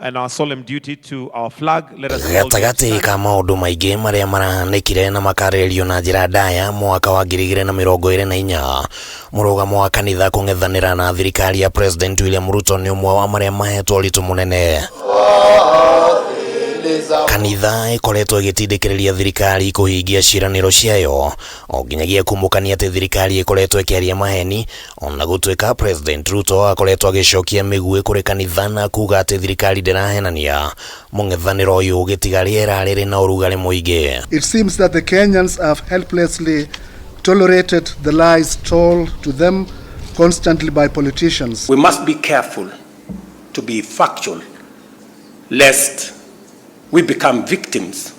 And our solemn duty to our flag. Let us all stand. Gatagatĩ ka maũndũ maingĩ marĩa marahanĩkire na makarĩrĩrio na njĩra ndaya mwaka wa 2024, mũrũgamo wa kanitha kũng'ethanĩra na thirikari ya President William Ruto nĩ ũmwe wa marĩa mahetwo ũritũ mũnene. Kanitha ĩkoretwo ĩgĩtindĩkĩrĩria thirikari kũhingia ciĩranĩro ciayo o nginyagia kumbũkania atĩ thirikari ĩkoretwo ĩkĩaria maheni, ona gũtuĩka President Ruto akoretwo agĩcokia mĩguĩ kũrĩ kanitha na kuga atĩ thirikari ndĩrahenania. Mũng'ethanĩro ũyũ ũgĩtiga rĩera rĩrĩ na ũrugarĩ mũingĩ. It seems that the Kenyans have helplessly tolerated the lies told to them constantly by politicians. We must be careful to be factual, lest we become victims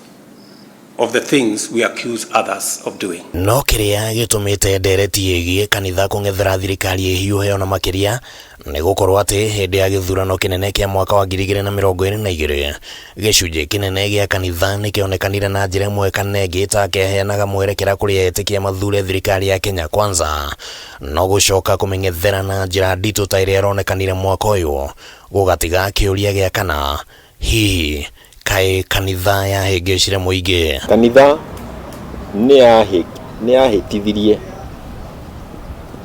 of the things we accuse others of doing. No kĩrĩa gĩtũmĩte ndereti ĩgiĩ kanitha kũng'ethera thirikari ĩhiũhe ona makĩria nĩ gũkorwo atĩ hĩndĩ ya gĩthurano kĩnene kĩa mwaka wa 2022, gĩcunjĩ kĩnene gĩa kanitha nĩkĩonekanire na njĩra ĩmwe kana ĩngĩ ta keheanaga mwerekera kũrĩ etĩkia mathure thirikari ya Kenya Kwanza, no gũcoka kũmĩng'ethera na njĩra nditũ ta ĩrĩa ĩronekanire mwaka ũyũ gũgatiga kĩũria gĩa kana hihi kaĩ kanitha yahĩngĩcire mũingĩ. Kanitha nĩ yahĩtithirie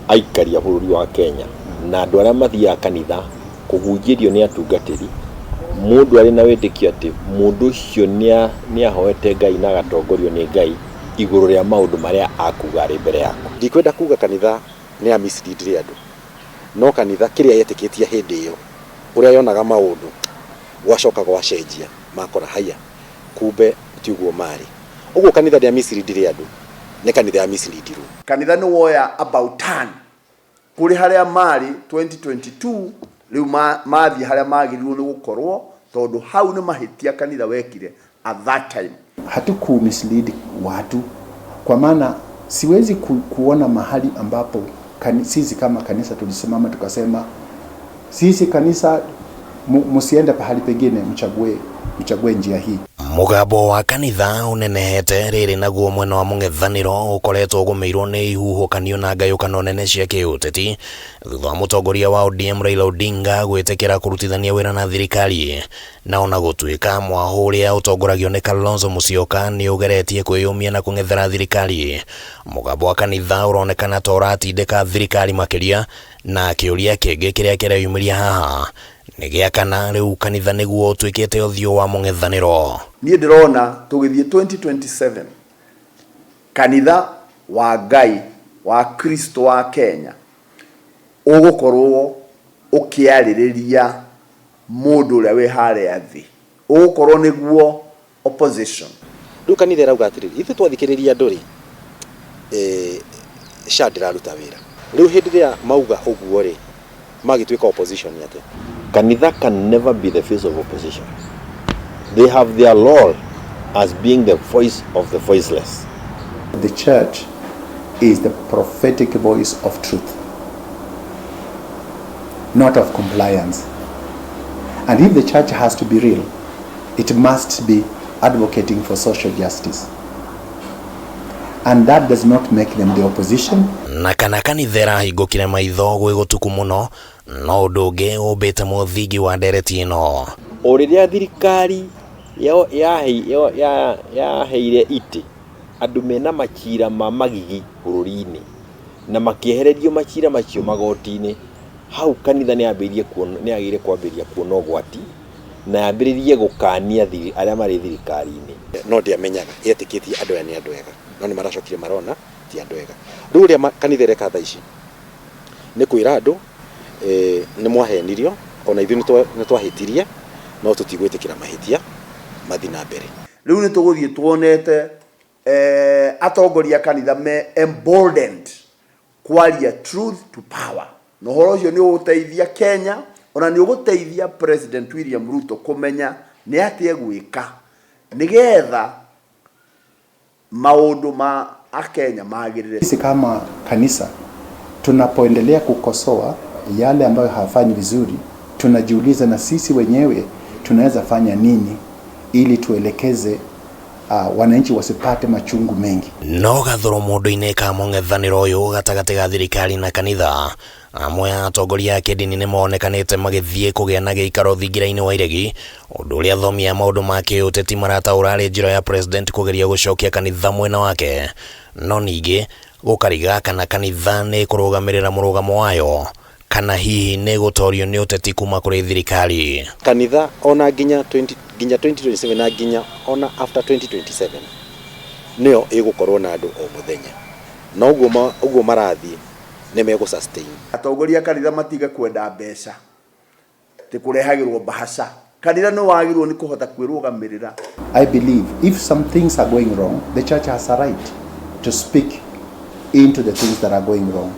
aikari a bũrũri wa Kenya na andũ arĩa mathiaga kanitha kũhunjĩrio nĩ atungatĩri, mũndũ arĩ na wĩtĩkio atĩ mũndũ ũcio nĩ ahoete Ngai na agatongorio nĩ Ngai igũrũ rĩa maũndũ marĩa akuga arĩ mbere yaku. Ndikwenda kuga kanitha nĩ ya mislead andũ, no kanitha kĩrĩa yetĩkĩtie hĩndĩ ĩyo, ũrĩa yonaga maũndũ, gwacoka gwacenjia, makora haya, kumbe ti ũguo marĩ. Ũguo kanitha ndĩa mislead andũ, nĩ kanitha ya misleadirwo. Kanitha nĩ woya about turn kũrĩ harĩa marĩ 2022, rĩu mathiĩ harĩa magĩrĩirwo nĩ gũkorwo, tondũ hau nĩ mahĩtia kanitha wekire at that time. Hatuku mislead watu, kwa maana siwezi kuona mahali ambapo sisi kama kanisa tulisimama tukasema sisi kanisa musiende pahali pengine, mchague njia hii. Mũgambo wa kanitha ũnenehete rĩrĩ, naguo mwena wa mũng'ethanĩro ũkoretwo ũgũmĩirwo nĩ ihuhũkanio na ngayũkano nene cia kĩũteti thutha wa mũtongoria wa ODM Raila Odinga gwĩtĩkĩra kũrutithania wĩra na thirikari, na ona gũtuĩka mwahũ ũrĩa ũtongoragio nĩ Kalonzo Musyoka nĩ ũgeretie kwĩyũmia na kũng'ethera thirikari, mũgambo wa kanitha ũronekana ta ũratindĩka thirikari makĩria. Na kĩũria kĩngĩ kĩrĩa kĩreyumĩria haha nĩ gĩa kana rĩu kanitha nĩguo ũtuĩkĩte ũthiũ wa mũng'ethanĩro. Niĩ ndĩrona tũgĩthiĩ 2027, kanitha wa Ngai wa Kristo wa Kenya ũgũkorwo ũkĩarĩrĩria mũndũ ũrĩa wĩ harĩa thĩ, ũgũkorwo nĩguo opposition. Rĩu kanitha ĩrauga atĩrĩrĩ, ithuĩ twathikĩrĩria andũ rĩ, SHA ndĩraruta wĩra. Rĩu hĩndĩ ĩrĩa mauga ũguo rĩ, magĩtuĩka opposition atĩa? Kanitha can never be the face of opposition. They have their role as being the voice of the voiceless. The church is the prophetic voice of truth, not of compliance. And if the church has to be real, it must be advocating for social justice. And that does not make them the opposition. Na kana kanitha ĩrahingũkire maitho gwĩ gũtuku mũno, no ũndũ ũngĩ ũmbĩte mũthingi wa ndereti ĩno. O rĩrĩa thirikari yaheire itĩ andũ mena macira ma magigi bũrũri-inĩ na makĩehererio macira macio magoti-inĩ, hau kanitha nĩ yambĩrĩirie kuona, nĩ yagĩrĩire kwambĩrĩria kuona ũgwati na yambĩrĩrie gũkania arĩa marĩ thirikari-inĩ. No ndiamenyaga yetĩkĩtie andũ aya nĩ andũ ega, no nĩ maracokire marona ti andũ ega. Rĩu ũrĩa kanitha ĩreka thaa ici nĩ kwĩra andũ, nĩ mwahenirio, ona ithuĩ nĩ twahĩtirie, no tũtigwĩtĩkĩra mahĩtia mathiĩ na mbere. Rĩu nĩ tũgũthiĩ tuonete atongoria a kanitha me emboldened kwaria truth to power, na ũhoro ũcio nĩ ũgũteithia Kenya, ona nĩ ũgũteithia President William Ruto kũmenya nĩ atĩa egwĩka nĩgetha maũndũ ma akenya magĩrĩre. Sisi kama kanisa tunapoendelea kukosoa yale ambayo hawafanyi vizuri, tunajiuliza na sisi wenyewe tunaweza fanya nini ili tuelekeze wananchi wasipate machungu mengi. No gathũro mũndũ-inĩ ka mũng'ethanĩro ũyũ gatagatĩ ga thirikari na kanitha, amwe a atongoria a kĩndini nĩ monekanĩte magĩthiĩ kũgĩa na gĩikaro thingira-inĩ wa iregi, ũndũ ũrĩa athomi a maũndũ ma kĩũteti marataũra arĩ njĩra ya president kũgeria gũcokia kanitha mwena wake, no ningĩ gũkariga kana kanitha nĩ kũrũgamĩrĩra mũrũgamo wayo kana hihi nĩ gũtorio nĩ ũteti kuma kũrĩ thirikari. Kanitha ona nginya 20 nginya 2027 na nginya ona after 2027 nĩyo ĩgũkorwo na andũ o mũthenya, na ũguo ũguo marathiĩ nĩ megũ sustain. Atongoria a kanitha matige kwenda mbeca ti kũrehagĩrwo mbahaca. Kanitha nĩ wagĩrĩirwo nĩ kũhota kwĩrũgamĩrĩra. I believe if some things are going wrong, the church has a right to speak into the things that are going wrong.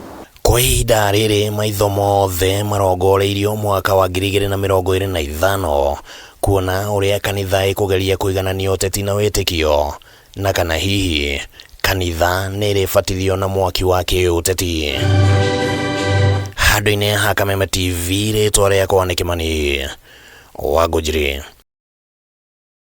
Kwa ihinda rĩrĩ maitho mothe marongoreirio mwaka wa 2025 kuona ũrĩa kanitha ĩkũgeria kũiganania ũteti na wĩtĩkio, na kana hihi kanitha nĩ ĩrĩbatithio na mwaki wa kĩũteti. Handũ-inĩ ha Kameme TV, rĩtwa rĩakwa nĩ Kĩmani wa Ngũnjiri.